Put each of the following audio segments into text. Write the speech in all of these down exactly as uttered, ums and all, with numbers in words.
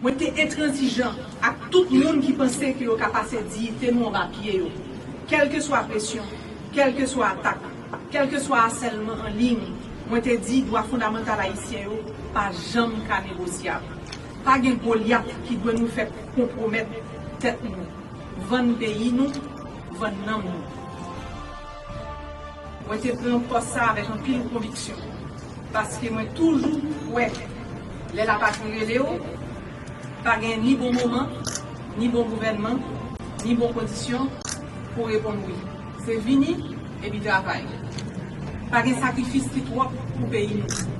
Mwen te entranzijan ak tout moun ki panse ke yo ka pase diyite nou anba pye yo. Kèlkeswa presyon, kèlkeswa atak, kèlkeswa asèlman an liy, mwen te di dwa fondamantal ayisyen yo pa janm ka negosyab. Pa gen Golyat ki dwe nou fè konpwomèt tèt nou, vann peyi nou, vann nanm nou. Mwen te pran pòs sa avèk anpil konviksyon, paske mwen toujou kwè lè lapatri rele w, pa gen ni bon moman, ni bon gouvènman, ni bon kondisyon pou reponn wi. Se vini epi travay. Pa gen sakrifis ki twòp pou peyi nou.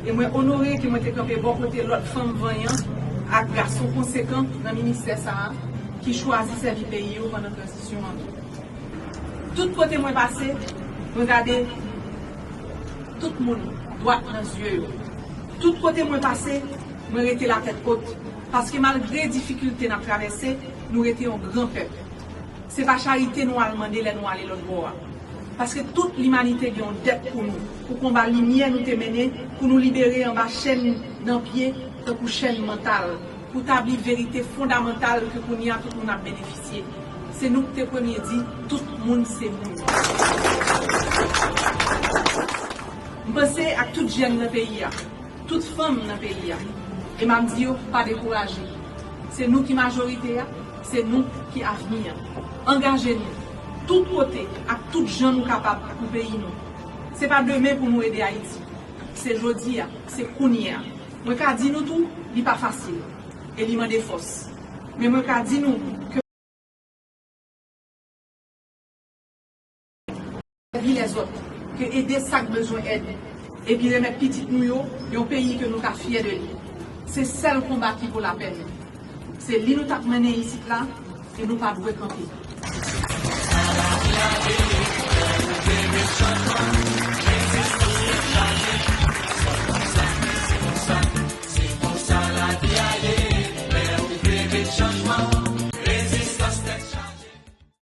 E mwen onore ke mwen te kanpe bò kote lòt fanm vanyan ak gason konsekan nan ministè sa a ki chwazi sèvi peyi yo pandan tranzisyon an tou. Tout kote mwen pase, mwen gade tout moun dwat nan zye yo. Tout kote mwen pase, mwen rete latèt wot. Paske malgre difikilte n ap travèse, nou rete yon gran pèp. Se pa charite nou al mande lè nou ale lòt bò a. Paske tout limanite gen yon dèt pou nou, pou konba limyè nou te mennen, pou nou libere anba chèn nan pye, tankou chèn mantal, pou tabli verite fondamantal ke kounye a tout moun ap benefisye. Se nou ki te premye di, tout moun se moun. M panse ak tout jèn nan peyi a, tout fanm nan peyi a, e m ap di yo pa dekouraje. Se nou ki majorite a, se nou ki avni an. Angaje nou, tout kote, ak tout jan nou kapab pou peyi nou. Se pa demen pou nou ede Ayiti. Se jodi a, se kounye a. Mwen ka di nou tou, li pa fasil, e li mande fòs. Men mwen ka di nou ke sèvi lèzòt, ke ede sa k bezwen èd, epi remèt pitit nou yo yon peyi ke nou ka fyè de li. Se sèl konba ki vo lapèn. Se li nou t ap mennen isit la, e nou pa dwe kanpe.